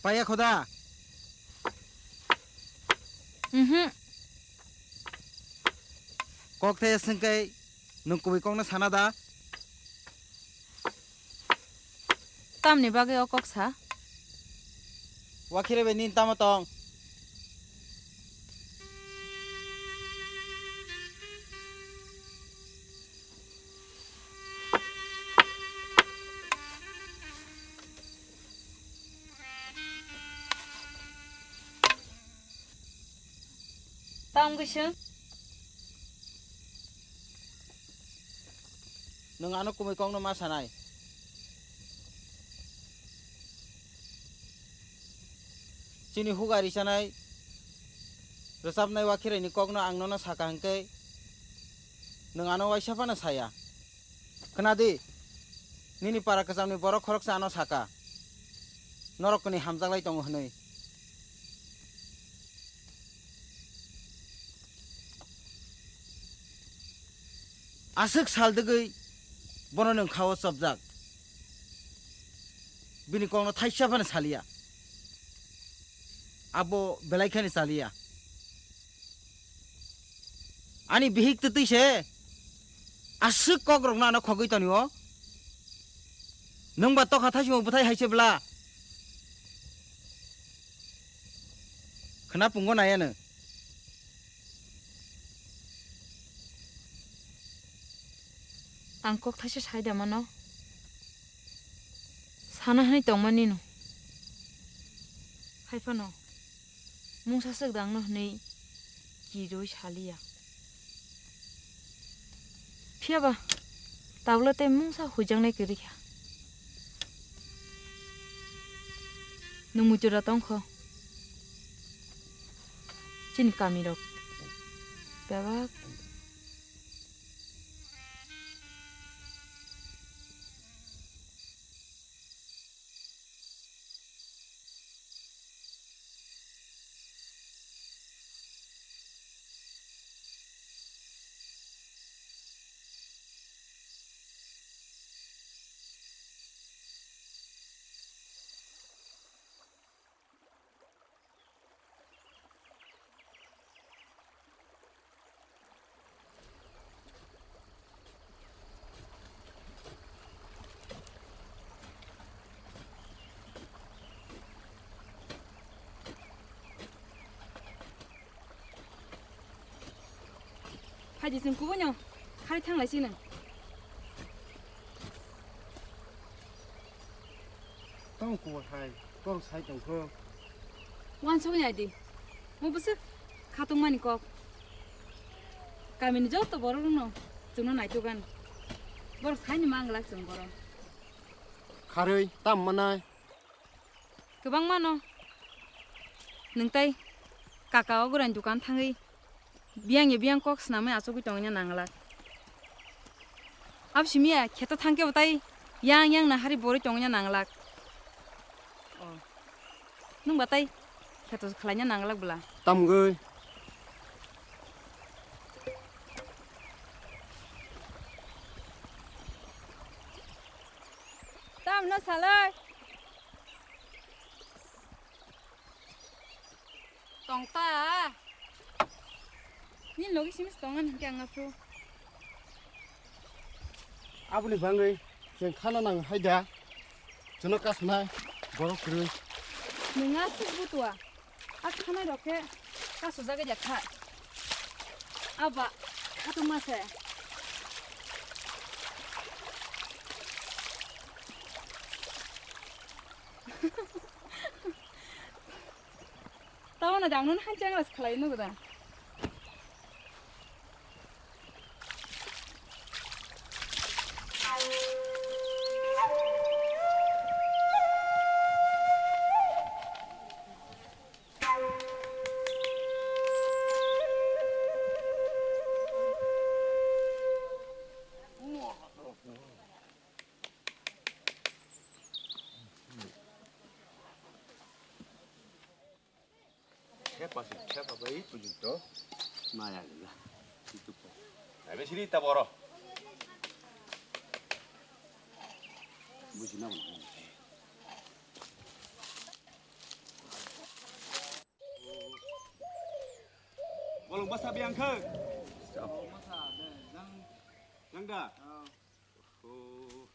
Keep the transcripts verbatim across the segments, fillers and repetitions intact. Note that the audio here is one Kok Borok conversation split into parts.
Paya khoda. Mhm. Kok the sengkai nung kubui kokno sana da. Tamni bagwi o kok sa? Wakhire bai nini tamo tong? Tamo kisa. Nwng ano kumui kokno ma sanai? Chini huga richanai, rwchapnai wakhiraini kokno ang nono saka hwnkhe, nwng ano waisa phano saya. Khna di, nini para kwchamni borok khoroksa ano saka, norok kwnwi hamjaklai tongo hwnwi. Aswk sal dwgwi bono nwng kha-o chopjak. Bini kokno thaisa phano saliya. Abo belai kheno saliya. Ani bihik twtwi se aswk kokrokno ano khogwi tonio. Nwng ba tokha thaisimo bwthai hai se bwla. Khwna pungo nai ano. Ang kok thaisa sai da mano. Sana hwnwi tongmani no. Hai phano mungsa swk dangno hwnwi kirwi saliya. Phiya ba tabla tei mungsa huijaknai kwrwi kha. Nwng muitu da tong kho. Chini kami rok bebak. Phaidi chwng kubui no khari thang lai sino. Tong kubui hai, kok sai tong kho. Wansugwi nai di. Mo bwswk khatungmani kok. Kamini joto borok rokno chwngno naituk ani. Borok saini manglak chwng borok. Kharwi tam manai. Kwbangma no. Nwng tai kaka o gurani dukan thangwi biyang ya biyang kok swnamwi achugwi tongwina nanglak. Abo simi ya kheto thangkhe bo tai yang yang nahari borwi tongwina nanglak. Oh. Nwng ba tai kheto khlaina nanglak bwla. Tamgwi. Tamno salai. Tong ta. Ni logi simis tongan hingke ang aphru. Aboni bangwi chwng khana nang hai da. Chwngno kasunai borok kwrwi. Nwng aswk butua. A khanai rok khe kasujagwi ya kha. Aba khatungma se. Tamo na dangno han chang las khlai nugo da. Thepa se, thepa bai pujung to. Maya gila. Itu po. Ada sini taboro. Bujina mana? Masa biang khe. Masa de, jang, jang da. Oh.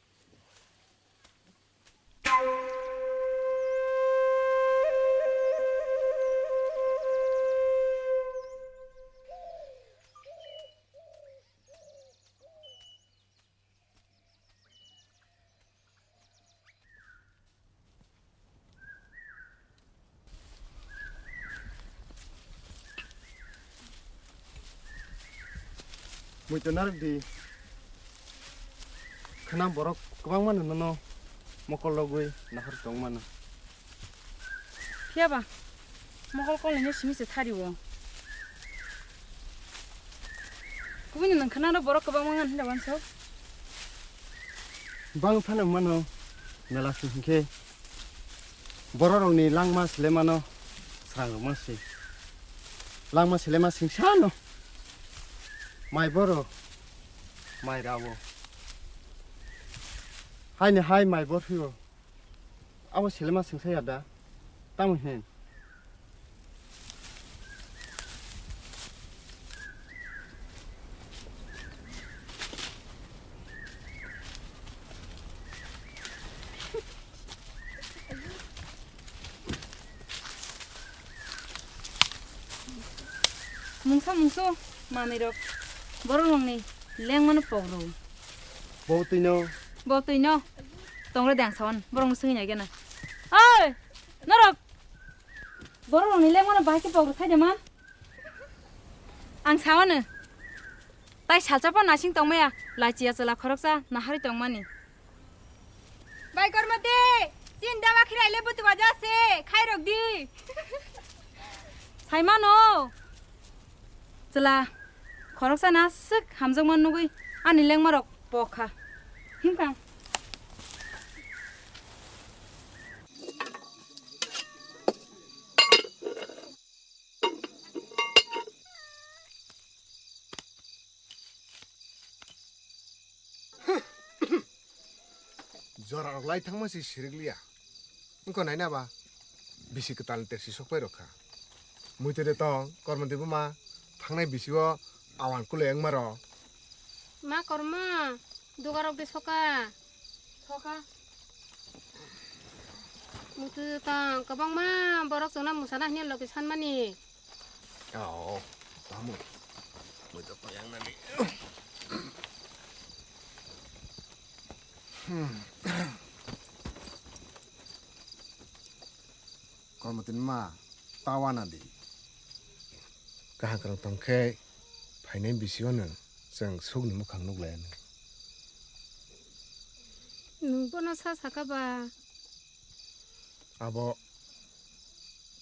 Muitu narwk di. Khwnam borok kwbangma no nono mokol logwi nahar tong mano. Phiya ba, mokol kolni simi se thari o. Kubuni nwng khwnaro borok kwbangma ngan hinda wanso. Bang phano mano mela sing hinkhe bororokni langma sile mano srangrokma si. Langma sile ma sing sano. Mai boro, mai rawo. Hai ni hai mai bor phio. Abo selema singsa ya da? Tamo hin? Mungsa mungsu manwi rok borok rokni lengmano pok rw. Bo twi no. Bo twi no. Tongra dang sawan borok no swngwi nai gana. Oi! Norok! Borok rokni lengmano bahai khe pok rw khai de man. Ang sawano. Tai salsa pho nasing tongmaya. Lachiya chwla khoroksa naharwi tongmani. Bai Kormoti, chin dawa khirai le butu baja se, khairok di. Saimano. Chwla, khoroksa na swk hamjakma nugwi ani lengmarok pokha. Himkha. Jora rok lai thangma se sirik liya. Wngkha naina ba bisi kwtal ni tersi sok pai rok kha. Muitu de tong, Kormoti buma thangnai bisi o awan kulai wngma rok. Ma Korma, dugarok de soka. Soka. Muitu tong, kwbangma borok chwngno mwsana hwnwi logi sanmani. Oh, tamo. Muitu tong yang nani. Hmm. Kormoti ni ma, tawana di. Kaham kwrwng tong khe phainai bisi o nwng chwng sukni mukhang nuk lai anw. Nwng bono sa saka ba? Abo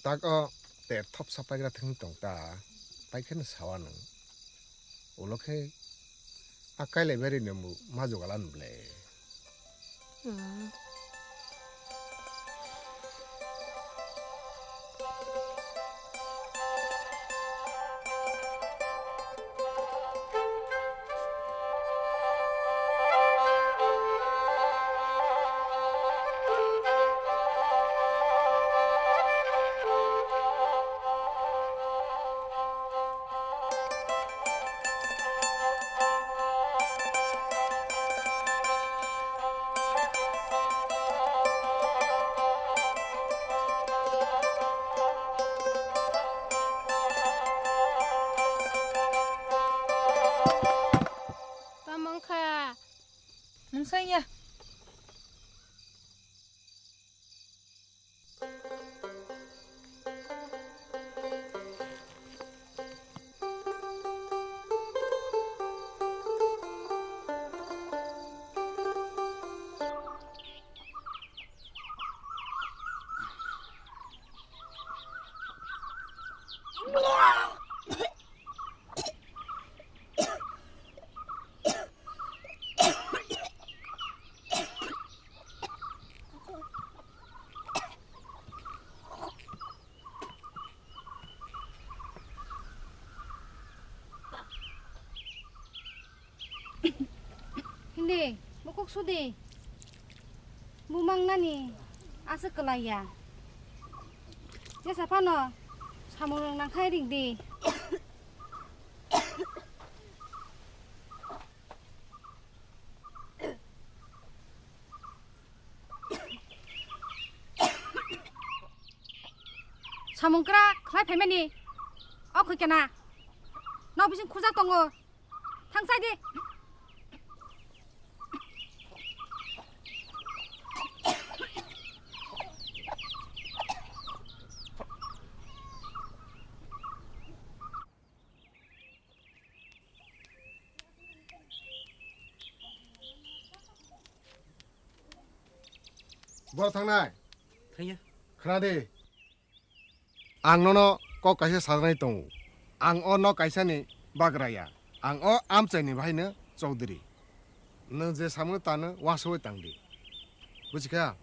tak o ter thopsa paigra thwng tong ta, pai kheno sawa nwng. Ulo khe a kailai bari nwng bo ma jogala nwng le. Tamo wngkha? Mungsa wngya. Hindi, bukuk sudi. Bumang nani aswk kwlai ya. Jesa phano samung rwng nang khai ring di. Samung kwrak khlai phaimani. O khuikena. Nok bising khujak tongo. Thangsai di. Bor thangnai. Thangya. Khna di. Ang nono kok kaisa sajaknai tongo. Ang o nok kaisani bagraya. Ang o amchaini bahaino chowdhuri. Nwng je samung tano uansugwi tang di. Buji kha?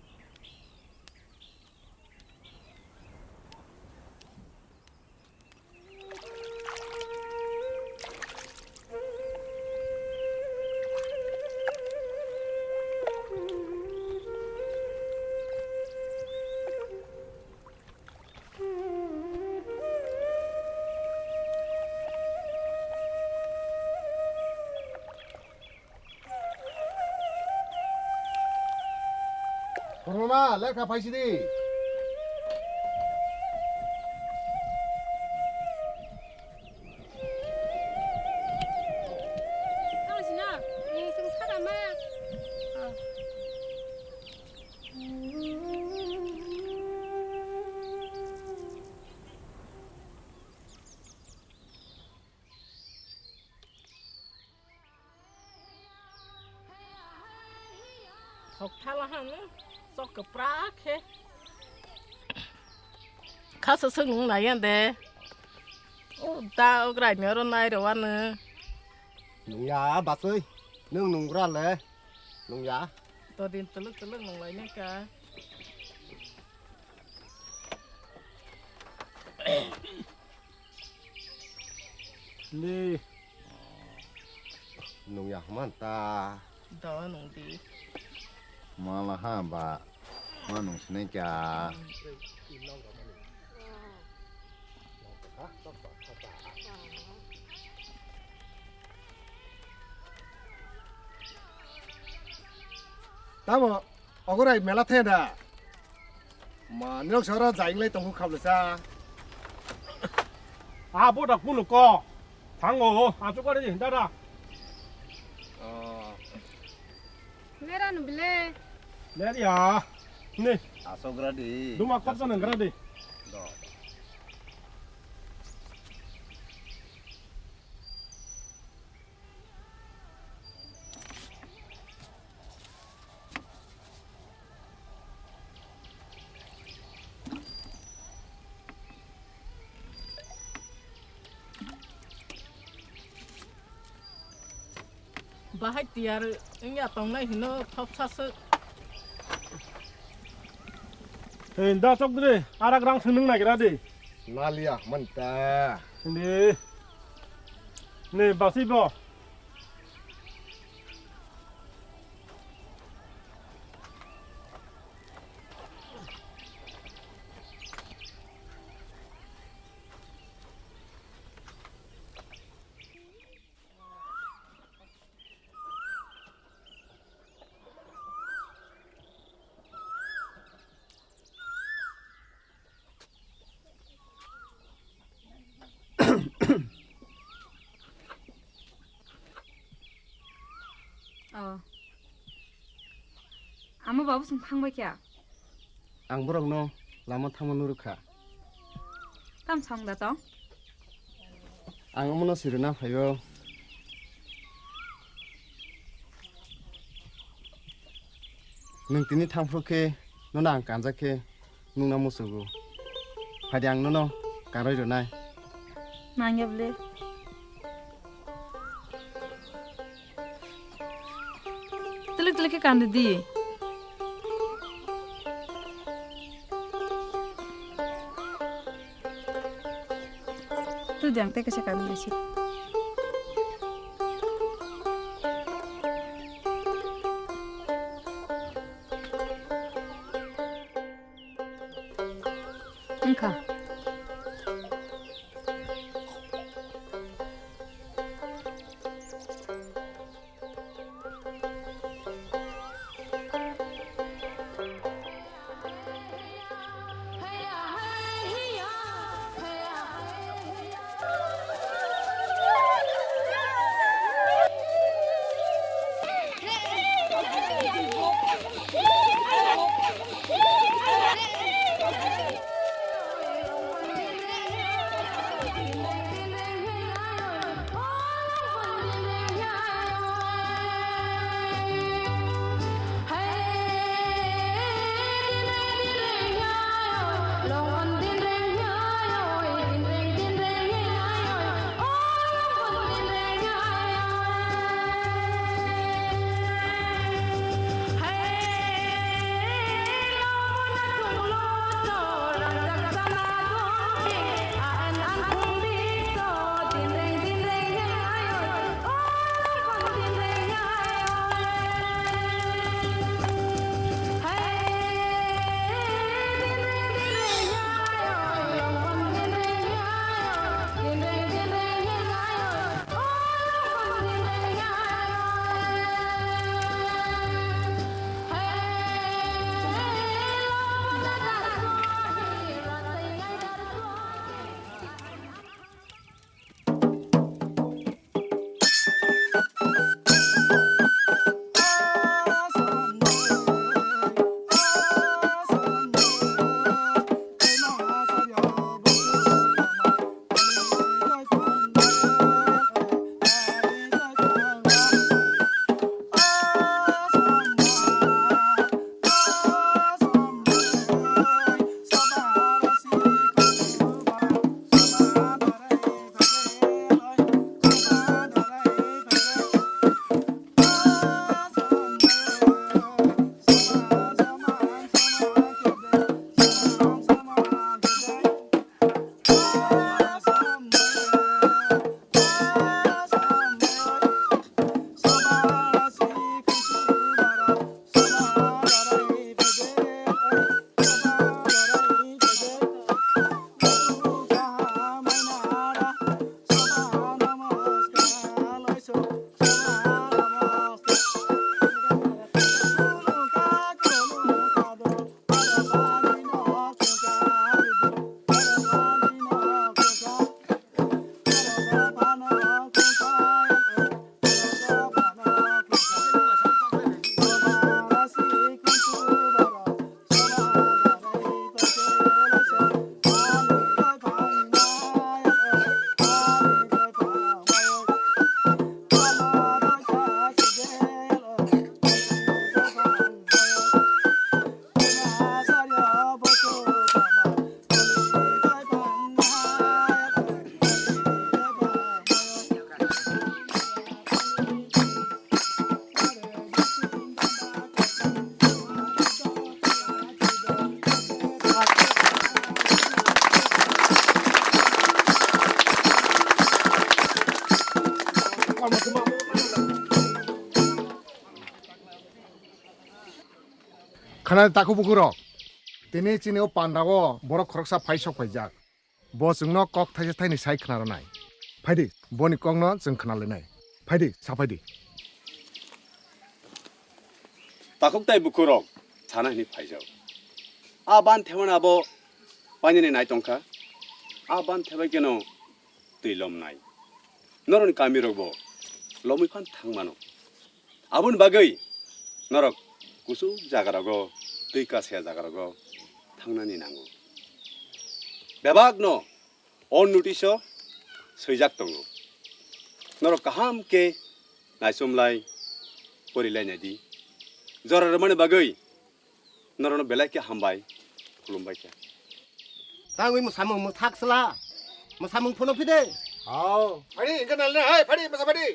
Kwrwngma, lekha phaisidi. Thok thala hano, sok kwprak khe. Khasa swk nung nai ya de. O da o grai ni oro nai rw ano. Nung ya baswi, nung nung gra le. Nung ya. To din tuluk tuluk nung lai ne ka. Ni. Nung ya man ta. Dawa nung di. Mala ha ba. Ma nung sinai kya. Tamo, ogorai mela the da. Ma, nirok soro jainglai tongkhu khablesa. Ah, bo da kunu ko. Thango, asuk kare di, dada. Oh. Lera no bile. Ler ya. Ni. Asok gra di. Duma kop sana gra di. Do. Bahai tiyar wngya tongnai hino thopsa swk. Hei, da chok de, arak rang swnung nagira de. Naliya, manta. Hindi. Ne, basi bo. Oh. Amo babu song thangbai kya? Ang borokno lama thangma nurukha. Tam song da tong? Ang omono sirina phaio. Nwng tini thangphru khe nono ang kanjak khe nungna muchugo. Phaidi ang nono karwi rwnai. Nangya bwle. Twilik twilik khe kandi di. Twi di ang tei kaisa kandi naisi. Wngkha. Khwnadi takhuk bukhuk rok, tini chini o panda o borok khoroksa phai sok phaijak. Bo chwngno kok thaisa thaini sai khna rwnai. Phaidi, boni kokno chwng khna lainai. Phaidi, sa phaidi. Takhuk tai bukhuk rok sana hini phaijak. A ban themani abo painani nai tongkha. A ban thebai keno twi lomnai. Norokni kamirokbo lomwi phan thang mano. Aboni bagwi norok kuchuk jagarogo, twi kasya jagarogo thangnani nango. Bebakno o notice-o swijak tongo. Norok kaham khe naisomlai, porilai naidi. Jora rwmani bagwi norokno belai khe hambai, khulumbai khe. Tangwi mwsamung mwthak sla. Mwsamung phuno phide. Hao. Phadi, engkhe nalina, hai, phadi, masa phadi.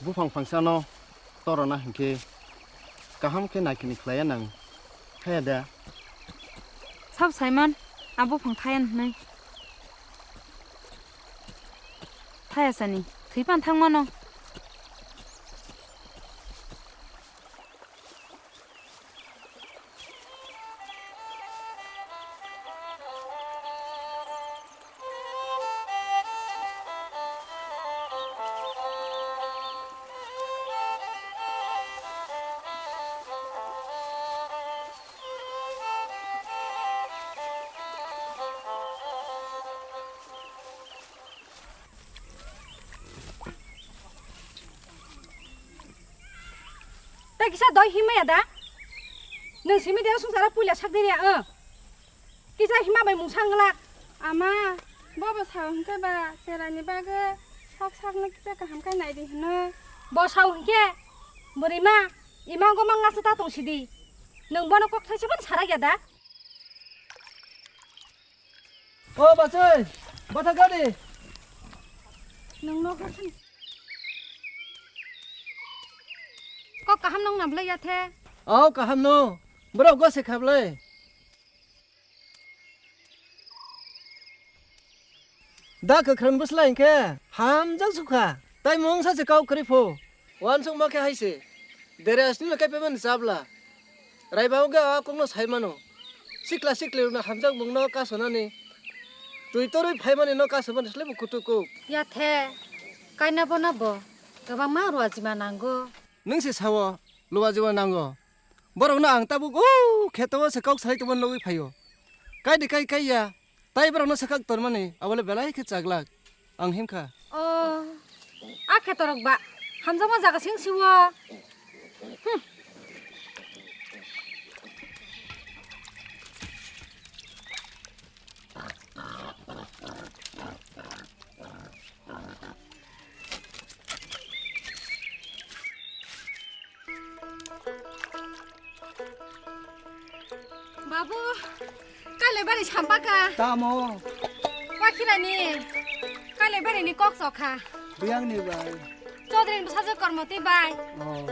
Buphang phangsano torona hinkhe kaham khe naikini khlaiya nang thaya da? Sab saiman, a buphang thaya hwnwi. Thaya sani, thwi pan thangmano. Tei kisa doi himaya da? Nwng simi de swngcharo puila sak diri ang. Kisa hima bai mungsa wngla. Ama, bobo sao hwnkhe ba, cherani bagwi sak sakno kisa kaham khe naidi hwnwi. Bo sao hwnkhe, bwrwi ma, ima go mangna se ta tong sidi. Nwng bono kok thaisa phano sarak ya da? O bachai, bwthak gadi. Nwng nok hasan. Kok kaham nong na bwlai ya the? O kaham no. Borok go se khablai. Da kwkhwrang bwsla hinkhe hamjak sukha. Tai mungsa se kau kwrwi pho. Wansukma khe hai se. Dere asni no kaipai mani chabla. Raiba wngkhe a kokno sai mano. Sikla sikli rokno hamjakmung no kasonani. Twi torwi phaimani no kasonani slai bo kutuk kuk. Ya the. Kaina bono bo. Kwbangma ruajima nango. Nwng se sao, luajima nango. Borokno ang tabuk o kheto o se kok salai tongmani nugwi phaio. Kai de kai kai ya. Tai borokno swkak tormani, abole belai khe chaglak. Ang himkha. O, a khetorok ba. Hamjakma jaga sing siwo. Hmm. Babu, Kailaibari sampaka. Tamo? Wakhirani Kailaibari ni kok sokha. Biyang ni bai. Chaudhary ni bwsajwk Kormoti bai. Oh.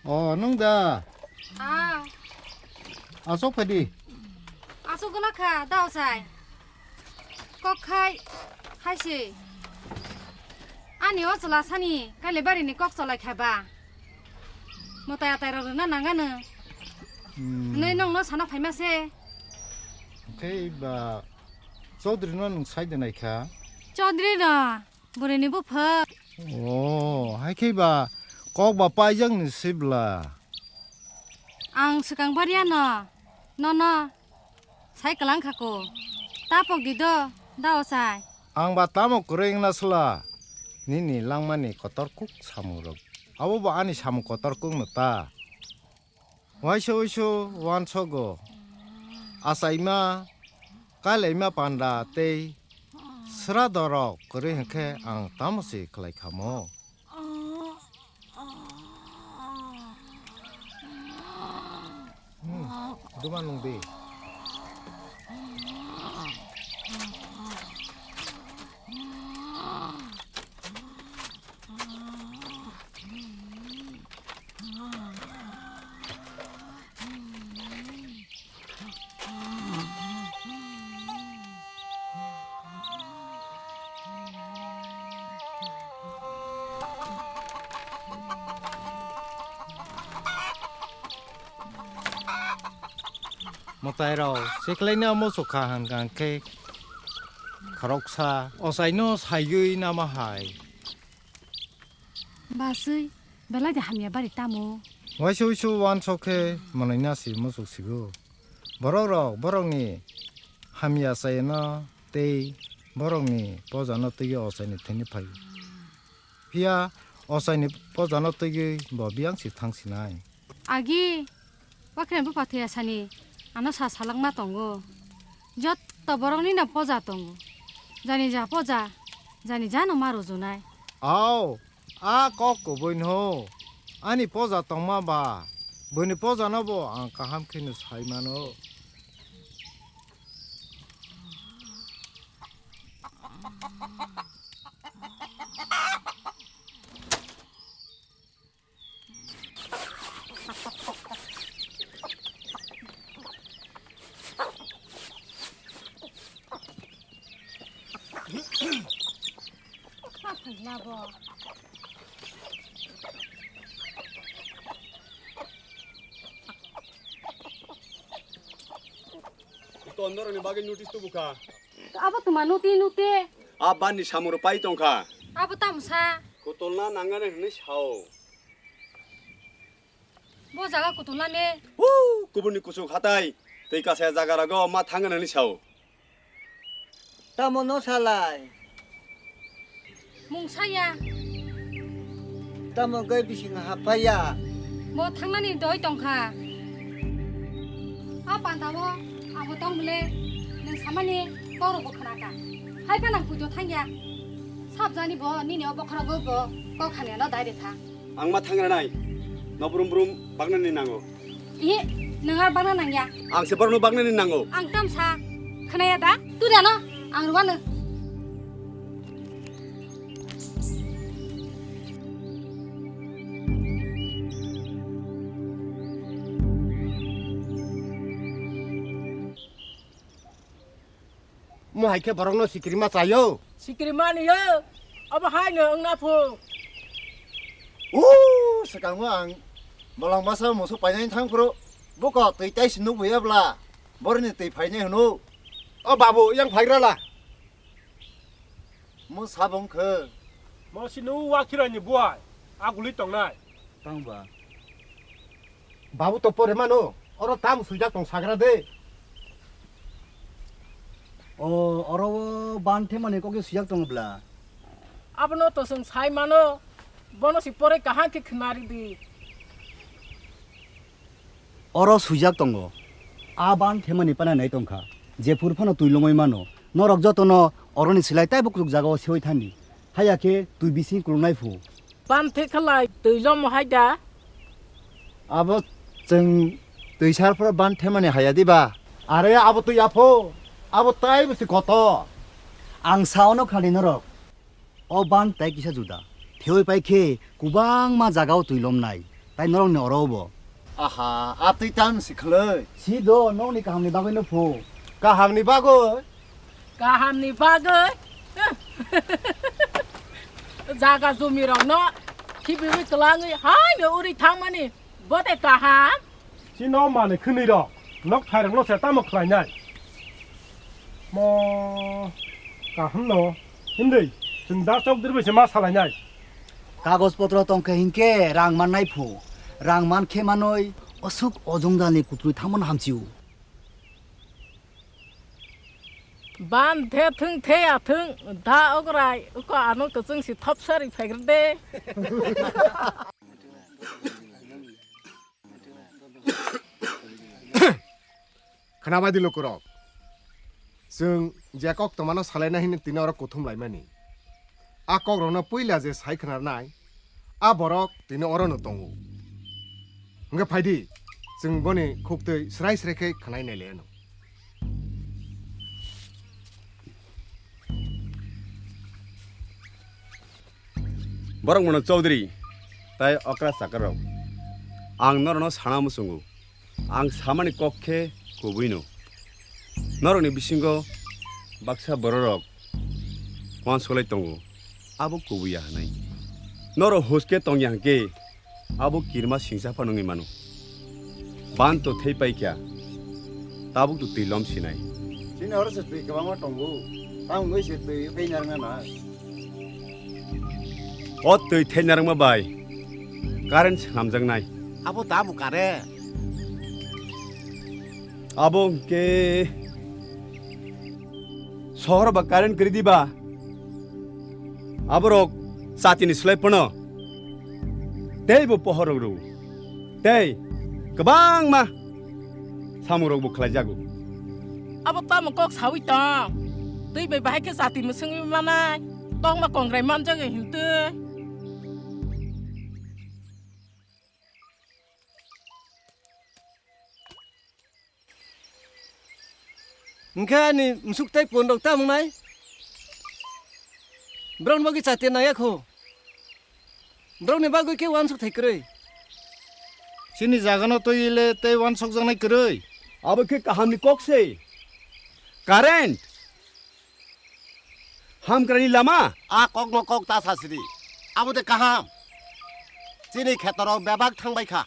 O, nwng da? Ah. Asok phadi. Asok gula kha, da osai. Kok khai, hai se. Ani o chwla sani, kaile bari ni kok cholai kha ba. Motai atai rok rwna nangano. Hmm. Nai nong no sana phaima se. Khe ba Chaudhary no nwng sai de nai kha? Chaudhary no. Bwrwini buphang. O, hai khe ba kok ba paijak ni sibla. Ang swkang bariano, nono sai kwlang kha ko. Ta pok di do, da osai. Ang ba tamo kwrwi wngna sla, nini langmani kotor kuk samung rok. Abo bo ani samung kotor kuk no ta. Waisa waisa uansogo achaima, kailaima panda tei sradorok kwrwi hwnkhe ang tamo se khlai khamo? Hmm, duma nung di. Mwtai rok, siklaino muchuk kha hwnkha khe khoroksa ochaino saiwi nama hai. Baswi, belai de hamya bari tamo. Waisa waisa uansok khe mwnaina se muchuk sigo. Borok rok borokni hamya chayano tei borokni pojano twiwi ochaini thani phaio. Phiya ochaini pojano twiwi bo biyang se thang sinai. Agi, Wakhriyan bupha thwiya sani ano sa salangma tongo. Jotto borokni no poja tongo. Jani ja poja, jani ja no ma rujunai. Ao, a kok kubui no. Ani poja tongma ba, buini poja no bo ang kaham khe no sai mano. Tondoroni bagwi notice tubu kha. Abo tuma nuti nuti. A banni samung rok pai tongkha. Abo tamsa. Kotolna nangani hwnwi sao. Bo jaga kotolna ne. Huu, kubuni kuchuk hatai. Tei kasaya jaga rogo ma thangani hwnwi sao. Tamo no salai. Mung saya. Tamo gai bising haphaya. Bo thangnani doi tongkha. A panda o abo tong bole nwng samani kok rok bo khna kha. Hai phano pujo thangya. Sabjani bo nini o bokhorogo bo kok hamya no dai de tha. Ang ma thangranai. No brum brum bagnani nango. Ihi, nwng ar bagna nangya. Ang se borokno bagnani nango. Ang tamsa. Khnaya da? Turiano. Ang rwano. Mo hai khe borokno sikirima chaio. Sikirima niyo. Obo hai no wngna phu. Uuu, swkango ang bolong masa musu painani thang phuru buko twi tai si nukbuya bla. Boroni twi phainai hwno. O babu, yang phaigra la. Mo sabong khe. Mo si nu wakhirani buai. Aguli tongnai. Tang ba. Babu to pore mano, oro tam swijak tong sagra de. O, oro o ban themani kokje swijak tongo bla. Abono to chwng sai mano, bono si pore kaham khe khna ridi. Oro swijak tongo. A ban themani pana nai tongkha. Jephuru phano twi lomoi mano. Norok jotono oroni silai taibo kuchuk jagao sewi thani. Haya khe twi bising kulungnai phu. Ban the khalai twi lomo hai da? Abo chwng twi sar phoro ban themani haya diba? Are abo twi apho, abo tai bwswi kotor. Ang sao no khali norok. O ban tai kisa juda. Thewi pai khe kwbangma jagao twi lomnai. Tai norokni oro bo. Aha, a twi tam si khlai. Si do, nokni kahamni bagwi no phu. Kahamni bagwi? Kahamni bagwi? Jaga jumirokno khibiwi twlangwi haino uri thangmani, bo de kaham? Chino manwi khwnwi rok, nok thairokno se tamo khlainai? Mo kaham no, himdi, chwng da chokdiri bai se ma salainai. Kagoj potro tongkhe hinkhe rang mannai phu, rang mankhe manwi osuk ojongjalni kutrwi thangmano hamsio. Ban the thung the ya thung, da ograi, uko ano kwchwng si thop sari phaigrw de. Khnabai di lukurok, chwng je kok tongmano salaina hini tini oro kuthum laimani. A kokrokno puila je sai khnarnai, a borok tini orono tongo. Hwnkhe phaidi, chwng boni khuktwi srai srai khe khnai nai laiano. Borok mano Chaudhary tai okra chakarrok, ang norokno sana muchungo. Ang samani kok khe kubuino. Norokni bisingo baksa bororok uansuklai tongo, abo kubuya hwnwi. Norok huske tongya hwnkhe abo kirima singsa phano wngwi mano. Ban to thei paikha, tabuk to twi lom sinai. Chini oro se twi kwbangma tongo, tamo wngwi se twi thai narwkna na. O twi thai narwkma bai current swnamjaknai. Abo tamo current? Abo hwnkhe sohor ba current kwrwi diba? Aborok chatini slai phano teibo pohor rok rw tei kwbangma samung rok bo khlai jago. Abo tamo kok sawi tong? Twi bai bahai khe chati mwswngwi manai, tongma kongrai manjak hintwi. Hwnkhe ani msuk tei pon rok tamo wngnai? Borokni bagwi chati nangya kho. Borokni bagwi khe uansuk thai kwrwi. Chini jagano twi le tei uansukjaknai kwrwi. Abo khe kahamni kok se. Current. Hamkraini lama. A kokno kok ta sasidi. Abo de kaham. Chini khetorok bebak thangbai kha.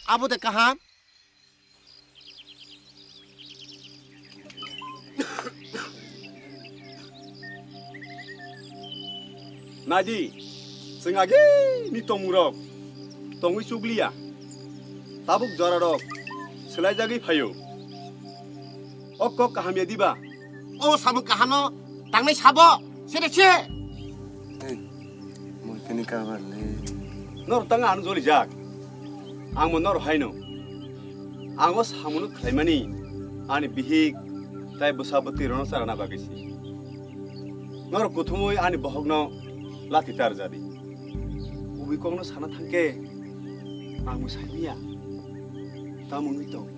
Abo de kaham. Naidi, chwng agini tongmungrok tongwi chukliya, tabuk jorarok swlaijagwi phaio. O kok kaham ya diba? O samung kahano tangnai sabo, sere se. Hey, moi kani kabar le. Nor tang ano joli jak. Ang mo nor haino. Ang o samuno khlaimani ani bihik tai bwsa bwtwi rono charana bagwi si. Nor kuthumui ani bohokno lati tar jadi. Ubui kokno sana thangke ang mo saimiya. Tamo wngwi tong.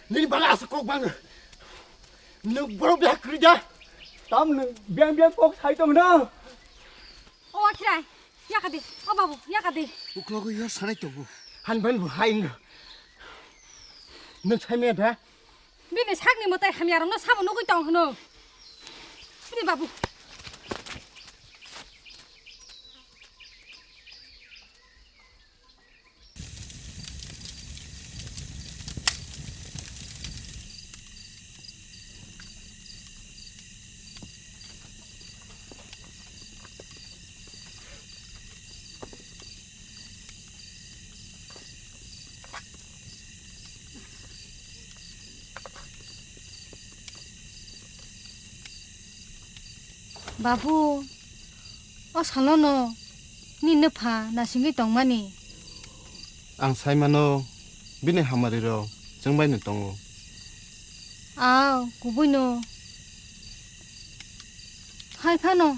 Nini bana asa kok bang. Nung borok biha kwrwi da. Tam nung biang biang kok sai tong na. O Akhirai, yakadi. O babu, yakadi. Uklogo yo sanai tongo. Han ban bu hai nung. Nung sai me da. Bini sakni mwtai hamyarokno sabo nugwi tong hwno. Bini babu. Babu, o salono nini pha nasingwi tongmani. Ang sai mano, bini hamari rok chwng bai no tongo. Ao, kubui no. Hai phano.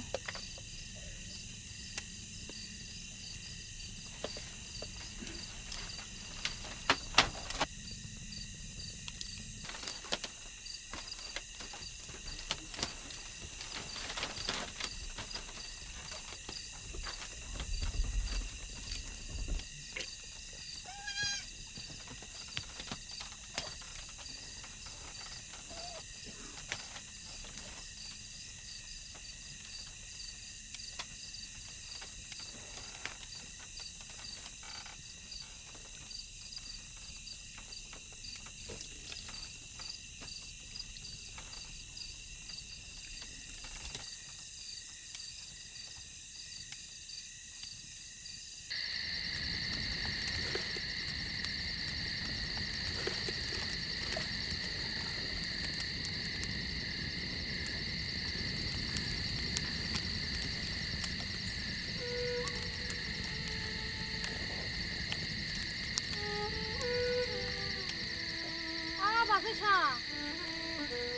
Ah, bagwi sa.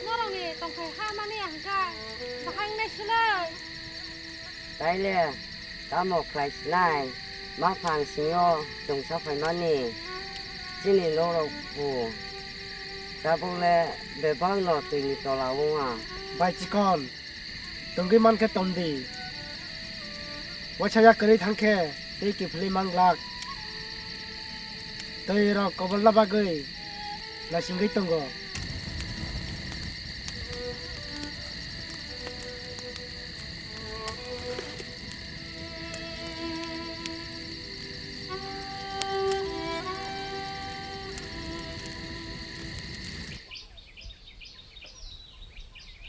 Norokni tongthai ha mani ang kha. Bahai wngnai swnwi. Taile tamo khlai sinai, maphang singyo chwngsa phaimani chini norok bu tabukle bebakno twini tola wngya. Bai chikon, tongwi mankhe tondi. Waisa yak kwrwi thangkhe tei kiphilwi manglak. Twi rok kobolna bagwi naisingwi tongo.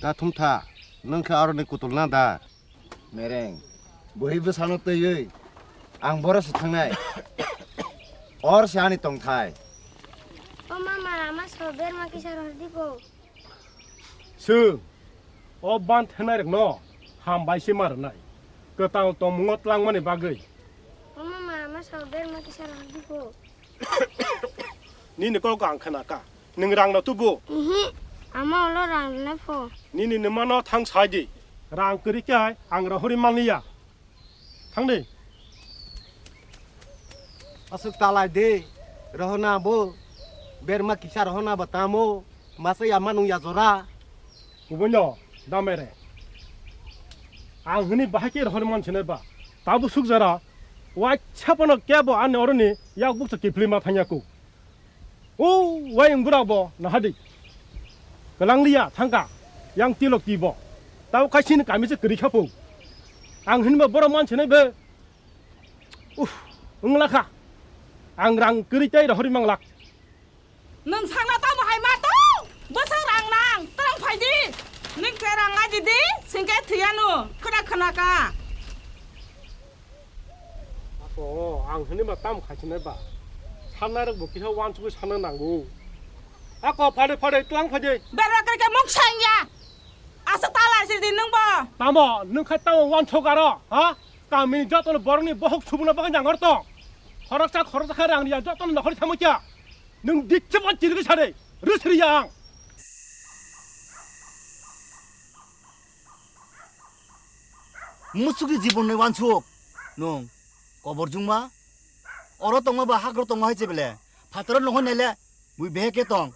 Ta thumtha, nwng khe aroni kutulna da? Mereng, bwhwi bwsano twiwi ang boro se thangnai. Or se ani tongthai. O mama, ama so berma kisa rwdi bo. Sw, o ban thenai rokno hambai se ma rwnai. Kwtal tongmungo tlangmani bagwi. O mama, ama so berma kisa rwdi bo. Nini kok ang khna kha. Nwng rang no tubu? Ihi, ama ulo rang rwna pho. Nini nwmano thang sai di. Rang kwrwi khe ang rohorwi manliya. Thang di. Aswk talai di. Rohorna bo. Berma kisa rohorna bo tamo. Masa ya manung ya jora. Kubui no, damere. Ang hwnwi bahai khe rohorwi mansinai ba. Tabuk suk jora. Waisa phano kebo ani oroni yak bukcha kiphilwi ma thangya ku. O wayung bura bo nahadi. Kwlangliya thangka yang tilok tibo. Tabo kaisini kami se kwrwi kha pho. Ang hinba borok mansinai be. Uff, wngla kha. Ang rang kwrwi tei rohorwi manglak. Nwng sakna tamo hai ma tong? Bwswk rang nang, tong phai di. Nwng khe rang ngai di di, singkhe thwiya no. Khwna khwna ka. Ako, ang hwnwi ma tamo khaisinai ba? Sannairok bo kisa uansugwi sanna nango. Ako, phade phade twlang phai di. Berma kwrwi khe mung sang ya. Aswk ta lai sidi nwng bo. Tamo, nwng khai tamo uansuk aro, ha? Kamini jotono borokni bohok subuna bagwi nangor tong. Khoroksa khoroksa khe rang riya jotono nokhorwi thangwi kha. Nwng dichebo chirigwi sade, rwsriya ang. Musukni jibonni uansuk. Nwng kobor jungma? Oro tongma ba hakro tongma hai chebele? Phataro nohoi naile, bui beheke tong.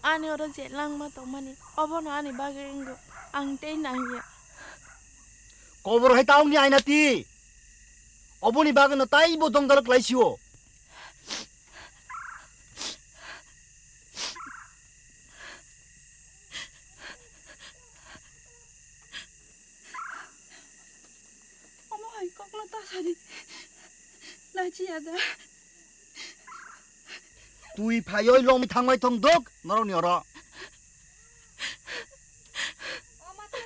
Ani oro je langma tongmani, obono ani bagwi wngo. Ang tei nangya. Kobor hai ta wngni aina ti. Oboni bagwino taibo jongdalo klaisio. Omo hai kokno ta sadi. Nachi ada. Twi phaioi longmi thangbai thong dok norokni oro. O Matu,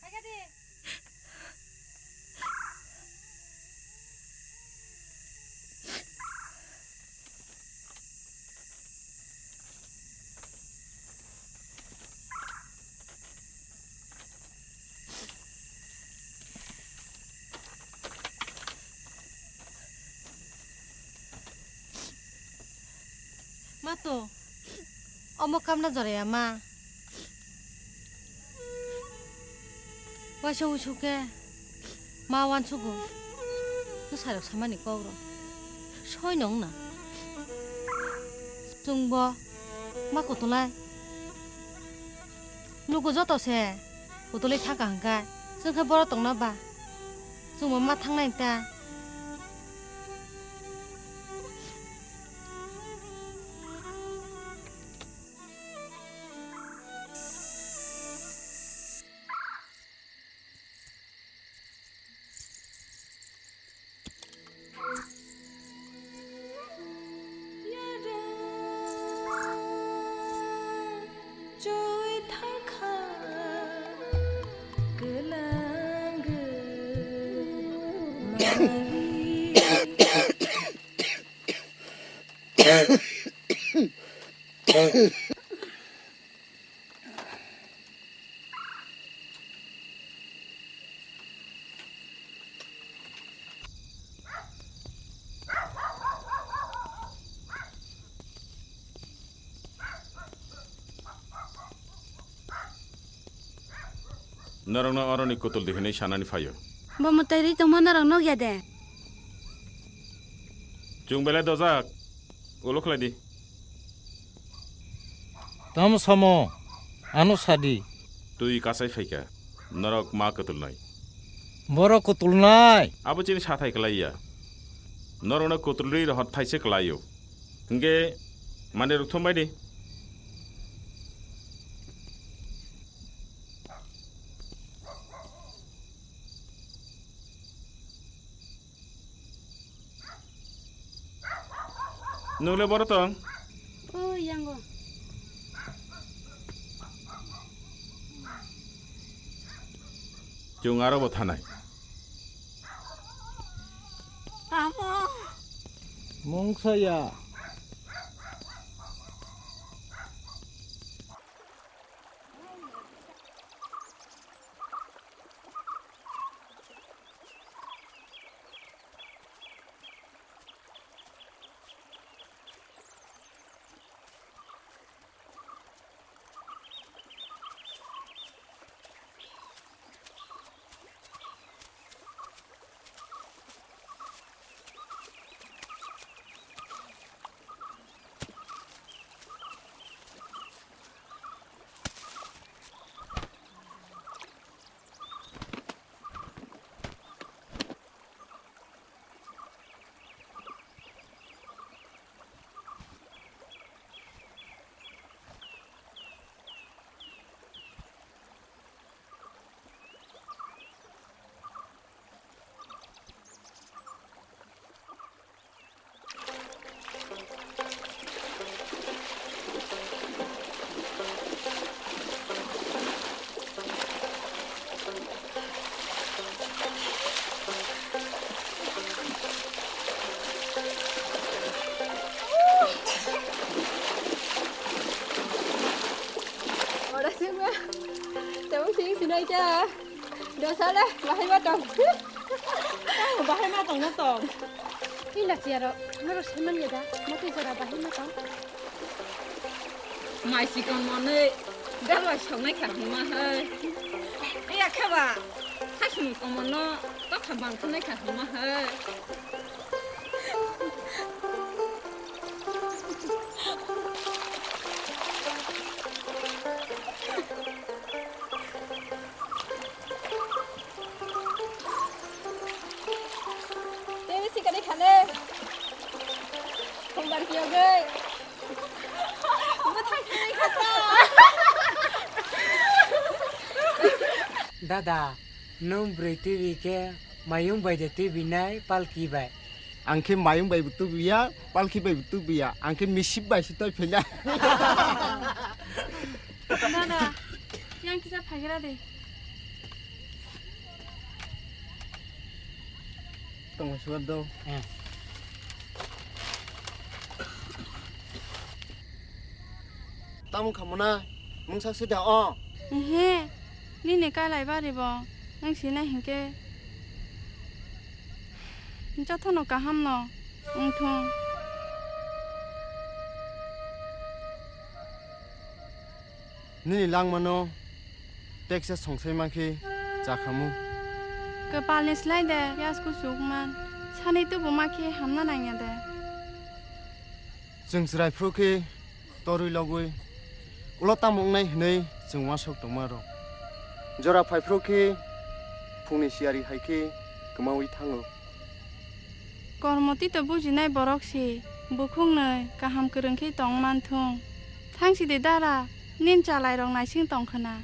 phaikha di. To, omo kamna joraya ma. Waisa uisu khe ma uansugo. Bwsarok samani kok rok soi nong na. Chwngbo ma kutulai. Luku joto se kutulwi thangkha hwnkhe chwng khe boro tongna ba? Chwngbo ma thangnai ta. Norokno oroni kutul di hwnwi sanani phaio. Bo mwtai rwi tongma norok nukya de? Chwng belai dojak, ulo khlai di. Tamo samo, ano sadi. Twi kasai phaikha, norok ma kutulnai. Borok kutulnai. Abo chini sathai klai ya. Norokno kutulrwi rohor thaise klaio. Hwnkhe manwi rok thumbai di. Nwng le boro tong? O yango. Chwng aro bo thanai. Amo. Mungsa ya. Ora sima, tawang sing sinai ja. Dosa le, bahai ma tong. Tang bahai ma tong na tong. Ila siaro, noro siman ya da, mati jora bahai ma tong. Mai sikon monwi, galwa songnai kha huma hai. Iya khe ba, khasung komono, tokha bangthunai kha huma hai. Tei bisi kani khale. Khumbar kiyogwi. Bwthai khanai khata. Dada, nwng bwrwi twibi khe mayung bai de twibinai palki bai? Ang khe mayung bai bo tubiya, palki bai bo tubiya. Ang khe misip bai se toi phaina. Dada, yang kisa phagira de. Tongma suwar do. Eh. Tamo khamona, mungsa se da o. Ehe, nini kalai bari bo, nang sinai hinkhe. Jotono kaham no wngthung. Nini langmano teksa songsai ma khe chakhamu. Kwpalni slai de yasku sukman, sani tubu ma khe hamna nangya de. Chwng chwrai phuru khe torwi logwi ulo tamo wngnai hwnwi chwng uansuk tongma rw. Jora phai phuru khe phungni siyari hai khe kwmawi thango. Kormo tito bujinai borok se, bukhuknwi kaham kwrwng khe tong man thung. Thang sidi dara, nin chalairok naising tong khwna.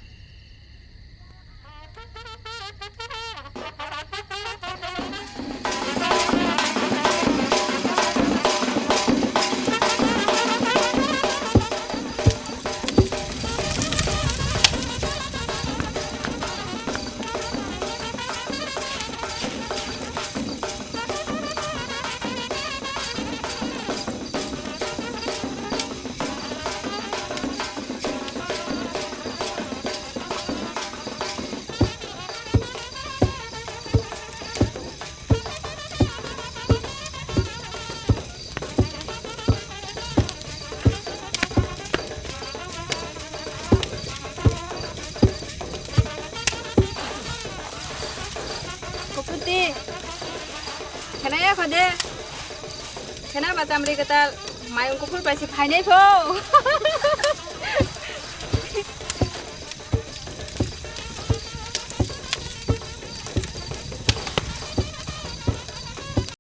Kuputi, khena ya khode, khena ba tamri kwtal, mayung kuphur bai se phainai pho.